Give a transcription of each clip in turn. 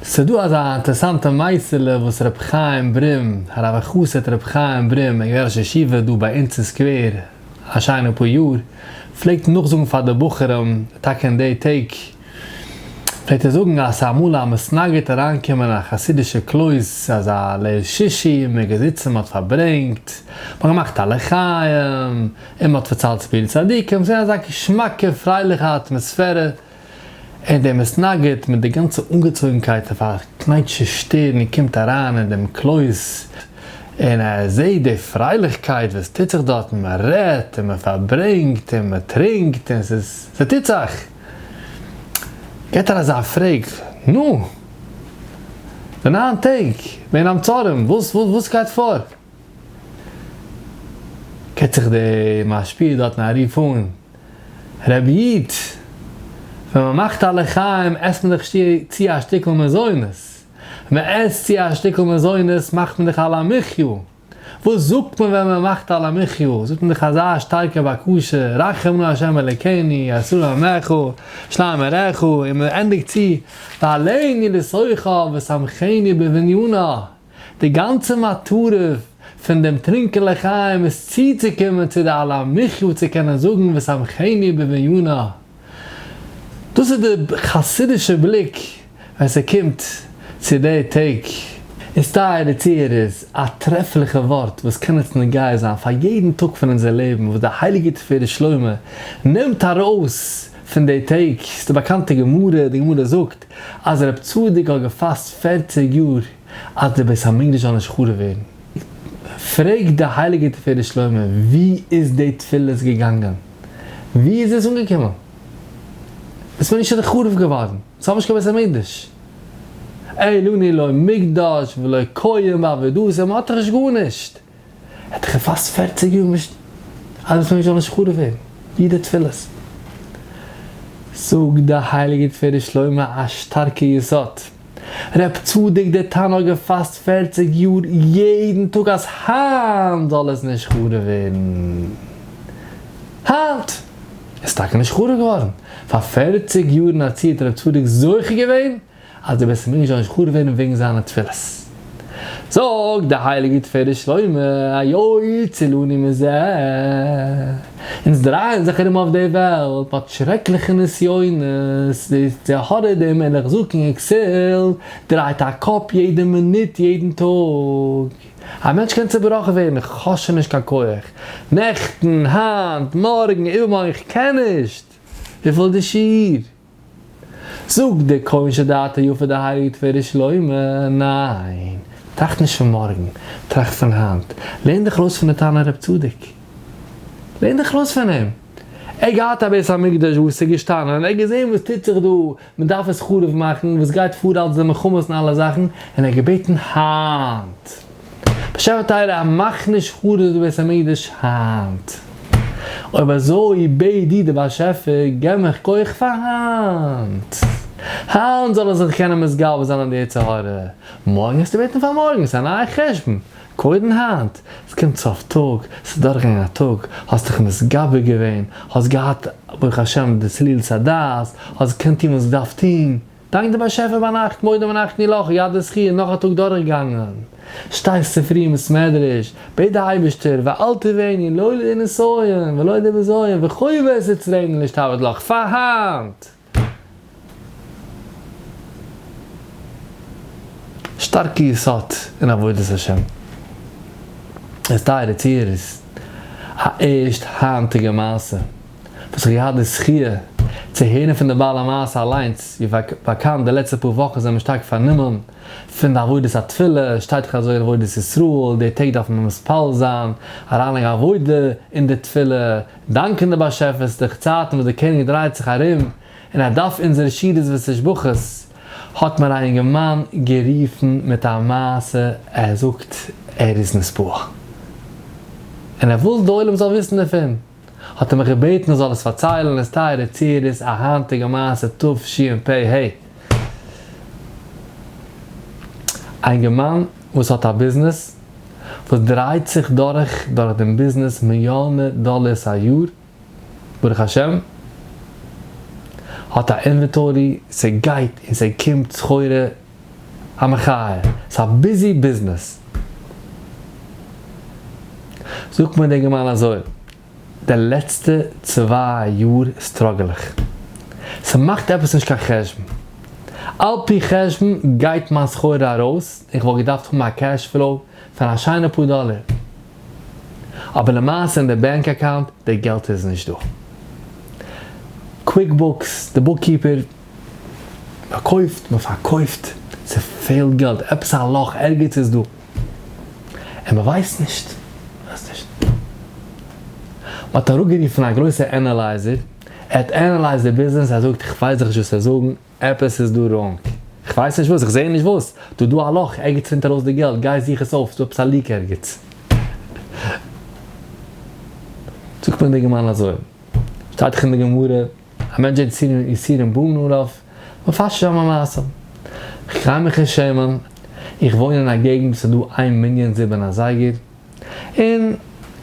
ס'דא אזא אינטערסאנטע מעשה'לע וואס ר' חיים ברים, הרב החסיד ר' חיים ברים, ער איז געווען ראש ישיבה דא ביי אונז אין סקווער א שיינע פאר יאר, פלעגט נאכזאגן פאר די בחורים, טאקע אין די טעג, פלעגט ער זאגן אז ס'איז אמאל א מתנגד אריינקומען אין א חסידישע קלויז אזא ליל שישי, און מ'איז געזיצן מ'האט פארברענגט, מ'האט געמאכט א לחיים, און מ'האט פארציילט סיפורי צדיקים, ס'איז געווען אזא געשמאקע פרייליכע אטמאספערע. און דער מתנגד מיט די גאנצע אנגעצויגנקייט און פארקנייטשע שטערן קומט אריין אין דעם קלויז און ער זעט די פרייליכקייט וואס טוט זיך דארטן, מען רעדט און מען פארברענגט און מען טרינקט און ס'איז ס'טוט זיך. געט ער אזא פרעג, נו! די ניין טעג בין המצרים, וואס וואס גייט פאר? געט זיך דער משפיע דארטן א רוף אן, רבי איד, ווען מען מאכט א לחיים עסט מען דאך צו א שטיקל מזונות, ווען מען עסט צו א שטיקל מזונות מאכט מען דאך על המחיה, וואס זאגט מען ווען מען מאכט על המחיה? זאגט מען דאך אזא שטארקע בקשה, רחם נא ה' אלוקינו, עשו עמך, שלם ערך, און מען ענדיגט צו, והעלנו לתוכה ושמחנו בבנינה. די גאנצע מטרה פון דעם טרינקען לחיים איז צוצוקומען צו די על המחיה צו קענען זאגן ושמחנו בבנינה. דאס איז די חסידישע בליק ווען ס'קומט צו די טעג. איז טייערע צוהערערס, א טרעפליכע ווארט וואס קען אונז נוגע זיין פאר יעדן טאג פון אונזער לעבן וואס די הייליגע תפארת שלמה נעמט ארויס פון די טעג, ס'איז די באקאנטע גמרא, די גמרא זאגט אז רב צדוק האט געפאסט פערציג יאר אז די בית המקדש זאל נישט חרוב ווערן, פרעגט די הייליגע תפארת שלמה ווי איז די תפילות געגאנגען? ווי איז עס אנגעקומען? בית המקדש איז דאך חרוב געווארן, אונז האבן נישט קיין בית המקדש, אין לנו לא מקדש ולא כהן בעבודתו, מען האט דאך נישט גארנישט. ער האט דאך געפאסט פערציג יאר נישט אז בית המקדש זאל נישט חרוב ווערן, ווי די תפילות. זאגט די הייליגע תפארת שלמה א שטארקע יסוד, ר' צדוק דער תנא האט געפאסט פערציג יאר יעדן טאג אז היינט זאל עס נישט חרוב ווערן. היינט איז טאקע נישט חרוב געווארן, פאר פערציג יאר אין א צי האט ר' צדוק זוכה געווען אז די בית המקדש זאל נישט חרוב ווערן וועגן זיינע תפילות. זאגט די הייליגע תפארת שלמה, היוצא לנו מזה, אונז דרייען זיך ארום אויף די וועלט, מ'האט שרעקליכע נסיונות, די יצר הרע דער מלך זקן וכסיל דרייט א קאפ יעדע מינוט יעדן טאג, א מענטש קען צובראכן ווערן, איך האב שוין נישט קיין כח, נעכטן, היינט, מארגן, איבערמארגן, איך קען נישט, וויפיל איז די שיעור? זאגט דער כהן שדעתו יפה די הייליגע תפארת שלמה, ניין, טראכט נישט פון מארגן, טראכט פון היינט, לערן דיך ארויס פון די תנא רב צדוק, לערן דיך ארויס פון אים, ער האט געהאט א בית המקדש וואו עס איז געשטאנען, ער האט געזען וואס טוט זיך דא, מען דארף עס חרוב מאכן, וואס גייט פאר אלץ די מלחמות און אלע זאכן, און ער האט געבעטן היינט. באשעפער טייערער מאך נישט חרוב די בית המקדש היינט. אויב אזוי בעט דיר די באשעפער געב מיך כח פאר היינט. היינט זאל איך זיך קענען מתגבר זיין אויף די יצר הרע. מארגן וועסטו בעטן פאר מארגן, ס'איז א נייע חשבון. קודם היינט. ס'קומט סוף טאג, ס'איז דורכגעגאנגען א טאג, האסט דיך מתגבר געווען, האסט געהאט ברוך השם די צלילות הדעת, האסט געקענט טון וואס געדארפט טון. דאנק די באשעפער ביינאכט מודים אנחנו לך יד זכי' נאך א טאג דורכגעגאנגען, שטייסט צופרי אין בית מדרש, בעט די אייבערשטער ואל תבאני לא לידי נסיון ולא לידי בזיון וחובה את יצרנו להשתעבד לך פאר היינט! שטארקע יסוד אין עבודת השם. עס טייערע צוהערערס, א ערשט האנטיגע מעשה. וואס איך האב געהאט די זכיה צו הערן פון די בעל המעשה אליינס, ווי באקאנט די לעצטע פאר וואכן זענען מיר שטארק פארנומען פון די עבודת התפילה, שטייט דאך אזוי אין עבודת ישראל, די טעג דארף מען מתפלל זיין, אריינלייגן עבודה אין די תפילה, דאנקען די באשעפער, ס'איז דאך צייטן וואס די קעניג דרייט זיך ארום און ער דארף אונזערע שירות ותשבחות, האט מיר א אינגערמאן גערופן מיט א מעשה, ער זאגט ער איז נתפעל און ער וויל די עולם זאל וויסן דערפון. האט ער מיך געבעטן איך זאל עס פארציילן, איז טייערע צוהערערס א היינטיגע מעשה תשפ ה. א אינגערמאן וואס האט א ביזנעס וואס דרייט זיך דורך דורך דעם ביזנעס מיליאנע דאלערס א יאר ברוך השם, האט א אינווענטארי, ס'גייט און ס'קומט סחורה. א מחיה, ס'איז א busy ביזנעס. זאגט מיר דער אינגערמאן אזוי, די לעצטע צוויי יאר struggle איך. ס'מאכט עפעס נישט קיין חשבון. על פי חשבון גייט מיין סחורה ארויס, איך וואלט געדארפט האבן א cash flow פון א שיינע פאר דאלער. אבער למעשה אין די bank account די געלט איז נישט דא. QuickBooks, די bookkeeper, מען קויפט, מען פארקויפט, ס'פעלט געלט, עפעס א לאך ערגעץ איז דא. און מען ווייסט נישט, ווייסט נישט. מען האט אראפגערופן א גרויסע analyzer, ער האט analyzed די ביזנעס, ער זאגט איך ווייס דאך נישט וואס צו זאגן, עפעס איז דא wrong, איך ווייס נישט וואס, איך זעה נישט וואס, דא דא א לאך, ערגעץ רינט ארויס די געלט, גיי זוך עס אויף, ס'דא עפעס א leak ערגעץ. זאגט מיר דער אינגערמאן אזוי, שטייט דאך אין די גמרא, א מענטש זעט יסורים באים עליו, מפשט שם המעשה. כ'גיי מיך נישט שעמען, איך וואוין אין א געגנט וואס איז דא איין מנין זיבן אזייגער, און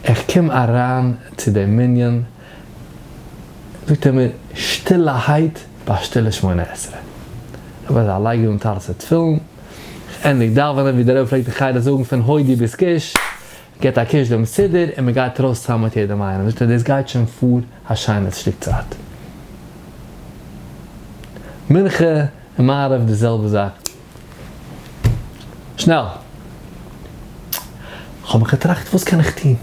איך קום אריין צו דעם מנין, זאגט ער מיר שטילערהייט ביי שטילע שמונה עשרה, איך בין אזא לייג אן טלית ותפילין, איך ענדיג דאווענען ווי דער רבי פלעגט אין חדר זאגן פון הודו ביז כוש, געבט א קוש דעם סידור און מען גייט ארויס צוזאמען מיט יעדעם איינעם, זאגט ער דאס גייט שוין פאר א שיינע שטיק צייט. מנחה און מעריב די זעלבע זאך. שנעל. כ'האב מיך געטראכט וואס קען איך טון?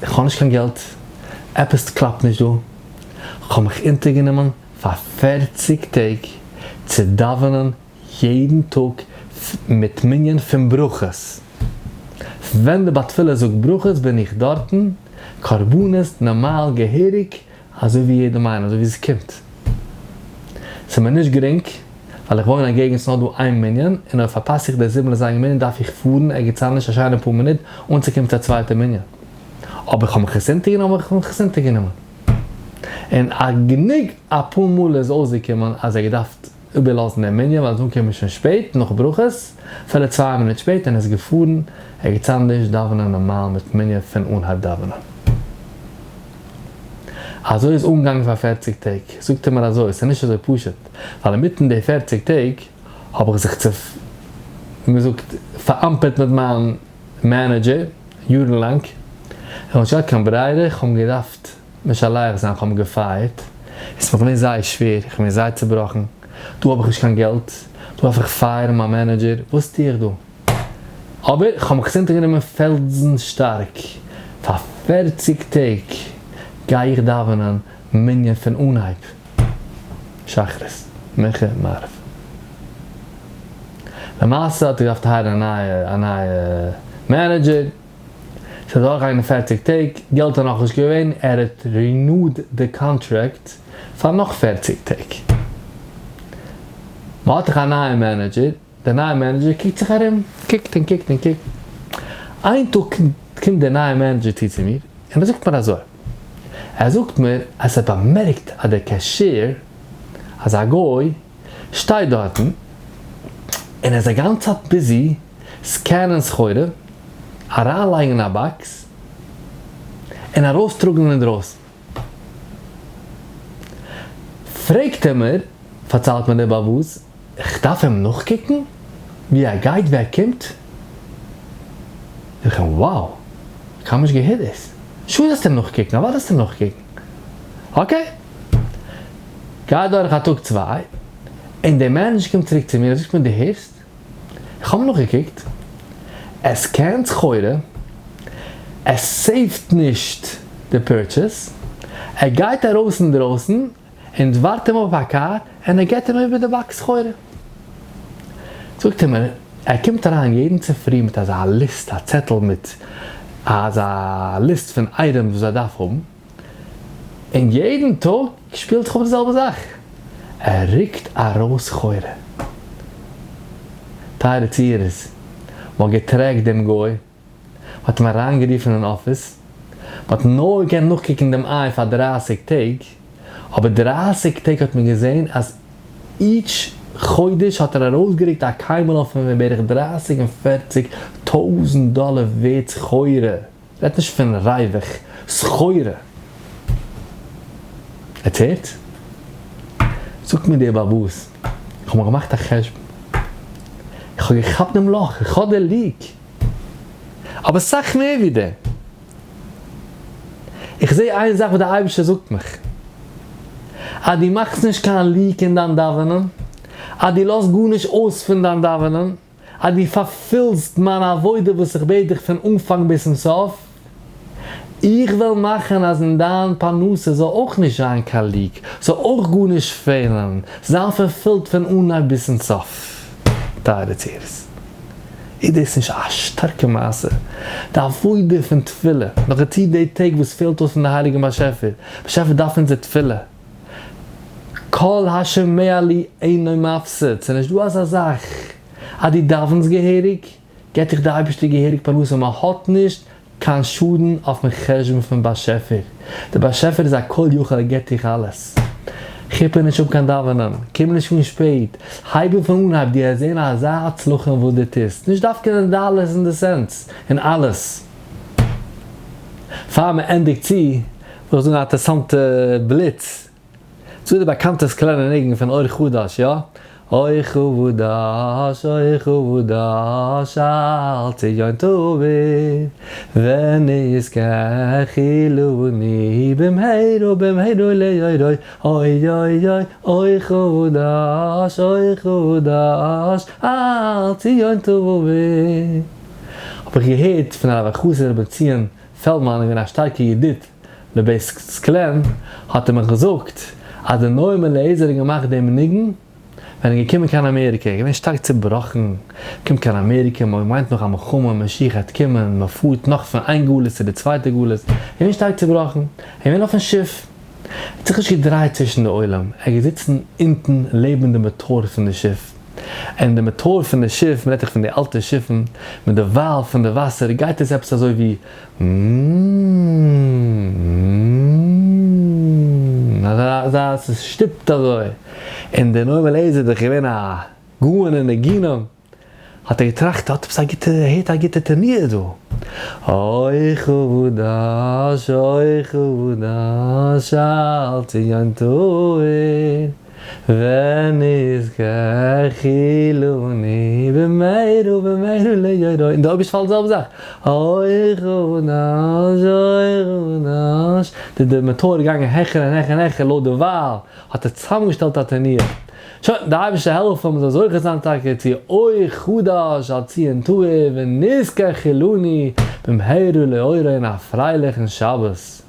כ'האב נישט קיין געלט, עפעס קלאפט נישט דא. כ'האב מיך אונטערגענומען פאר פערציג טעג צו דאווענען יעדן טאג מיט מנין פון ברכות. ווען די בעל תפילה זאגט ברכות בין איך דארטן, קרבנות נארמאל געהעריג אזוי ווי יעדעם איינעם אזוי ווי עס קומט. ס'איז מיר נישט גרינג ווייל איך וואוין אין א געגנט ס'נאר דא איין מנין און אויב פארפאס איך די זיבן אזייגער מנין דארף איך פארן ערגעץ אנדערש א שיינע פאר מינוט אנצוקומען צו א צווייטע מנין. אבער איך האב מיך עס אונטערגענומען האב איך מיך עס אונטערגענומען. און א גענוג אפאר מאל איז אויסגעקומען אז ער געדארפט איבערלאזן דעם מנין ווייל עס איז אנגעקומען שוין שפעט נאך ברכות, אפילו צוויי מינוט שפעט און איז געפארן ערגעץ אנדערש דאווענען נארמאל מיט מנין פון אנהייב דאווענען. אזוי איז אנגעגאנגען פאר פערציג טעג. זאגט ער מיר אזוי, ס'איז נישט אזוי פשוט, ווייל אינמיטן די פערציג טעג האב איך זיך צו, ווי מ'זאגט, פאראמפערט מיט מיין manager יארן לאנג, איך האב נישט געהאט קיין ברירה, איך האב געדארפט משלח זיין, כ'האב אים געפייערט, עס איז מיר געווען זייער שווער, איך בין זייער צובראכן, דא האב איך נישט קיין געלט, דא דארף איך פייערן מיין manager, וואס טו איך דא? אבער כ'האב מיך אונטערגענומען פעלזן שטארק, פאר פערציג טעג גיי איך דאווענען מנין פון אנהייב שחרית, מנחה, מעריב. למעשה האט ער געדארפט הייערן א נייע manager, ס'איז אדורכגעגאנגען פערציג טעג, געלט איז נאכנישט געווען, ער האט renewed די קאנטראקט פאר נאך פערציג טעג. מ'האט דאך א נייע manager, דער נייער manager קוקט זיך ארום, קוקט און קוקט און קוקט. איין טאג קומט דער נייער manager צו צו מיר און ער זאגט מיר אזוי, ער זאגט מיר אז ער האט באמערקט אז דער cashier, אזא גוי, שטייט דארטן און ער איז א גאנצע צייט busy סקענען סחורה, אריינלייגן אין א box, און ארויסטראגן אינדרויסן. פרעגט ער מיר, פארציילט מיר דער באוואוס, כ'דארף אים נאכקוקן ווי ער גייט ווי ער קומט? זאג איך אים, wow, קיינמאל נישט געהערט דאס, sure דארפסטו אים נאכקוקן, אוודאי דארפסטו אים נאכקוקן. okay. גייט דורך א טאג צוויי, און דער manager קומט צוריק צו מיר און זאגט מיר, דו הערסט? איך האב נאכגעקוקט, ער סקענט סחורה, ער סעיווט נישט די purchase, ער גייט ארויס אינדרויסן און ווארט אים אויף א קאר און ער געט אים איבער די box סחורה. זאגט ער מיר, ער קומט אריין יעדן צופרי מיט אזא list, א צעטל מיט אזא list פון items וואס ער דארף האבן, און יעדן טאג שפילט זיך אפ די זעלבע זאך, ער רוקט ארויס סחורה. טייערע צוהערערס, מ'האט געטרעקט דעם גוי, מ'האט אים אריינגערופן אין אפיס, מ'האט נאר געקענט נאכקוקן דעם איי פאר דרייסיג טעג, אבער דרייסיג טעג האט מען געזען אז each חודש האט ער ארויסגערוקט א קיימא פון בערך דרייסיג און פערציג טויזנט דאלער ווערט סחורה. רעדט נישט פון ריווח, סחורה! עטס הערט? זאגט מיר דער באבאס, איך האב מיר געמאכט א חשבון. איך האב געכאפט דעם לאך, איך האב די leak, אבער סאך מער ווי דעם, איך זע איין זאך וואס דער אייבערשטער זאגט מיך, אז דו מאכסט נישט קיין leak אין דיין דאווענען, אז דו לאזט גארנישט אויס פון דיין דאווענען, אז דו פארפילסט מיין עבודה וואס איך בעט דיך פון אנפאנג ביזן סוף, איך וועל מאכן אז אין דיין פרנסה זאל אויך נישט זיין קיין leak, זאל אויך גארנישט פעלן, זיין fulfilled פון אנהייב ביזן סוף. טייערע צוהערערס, איז דאס נישט א שטארקע מעשה? די עבודה פון תפילה, נאך דערצו די טעג וואס פעלט אויס פון די הייליגן באשעפער, באשעפער דארף אונזער תפילה, כל השומע לי אינו מפסיד, ס'איז נישט דא אזא זאך אז דו דאווענסט געהעריג, געבט דיך די אייבערשטער געהעריג פרנסה, מען האט נישט קיין שאדן אויפן חשבון פון באשעפער, דער באשעפער איז א כל יכול ער געבט דיך אלעס, כיפער נישט אפ קיין דאווענען, קום נישט אן שפעט, הייב אן פון אנהייב, דו וועסט זען אזא הצלחה אין וואס דו טוסט, נישט דווקא אין די דאלערס און די cents, אין אלעס. פאר מען ענדיגט צו, וויל איך זאגן א אינטערעסאנטע בליץ. ס'דא די באקאנטע סקולענער ניגון פון אור חדש, יא? אור חדש, אור חדש, על ציון תאיר, ונזכה כולנו במהרה במהרה לאורו, אוי אוי אוי, אור חדש, אור חדש, על ציון תאיר. האב איך געהערט פון הרב החסיד רבי בנציון פעלדמאן איז געווען א שטארקע ידיד לבית סקולען, האט ער מיך געזאגט אז דער נועם אליעזר האט געמאכט דעם ניגון ווען ער איז געקומען קיין אמעריקע, ער איז געווען שטארק צובראכן, קומט קיין אמעריקע, מען מיינט נאך א מלחמה, משיח העט קומען, מען פארט נאך פון איין גלות צו די צווייטע גלות, ער איז געווען שטארק צובראכן, ער איז געווען אויפן שיף, ער האט זיך נישט געדרייט צווישן די עולם, ער איז געזיצן אונטן לעבן די מאטאר פון די שיף. און די מאטאר פון די שיף, מ'רעדט דאך פון די אלטע שיפן, מיט די וואל פון די וואסער גייט עס עפעס אזוי ווי אזא ס'שטופט אזוי, און דער נועם אליעזר איז דאך געווען א גאון אין ניגונים, האט ער געטראכט האט עפעס א גוטע, ער הערט א גוטע תנועה דא, אוי חדש אוי חדש אל ציון תאיר. ונזכה כולנו במהרה במהרה לאורו, און די אויבערשטע פאלט די זעלבע זאך, אוי חדש אוי חדש, די די מאטאר איז געגאנגען העכער און העכער און העכער לויט די ווייל האט ער צוזאמגעשטעלט א תנועה, שוין די אייבערשטער העלפן מ'זאל זוכה זיין טאקע צו אור חדש על ציון תאיר ונזכה כולנו במהרה לאורו און א פרייליכן שבת.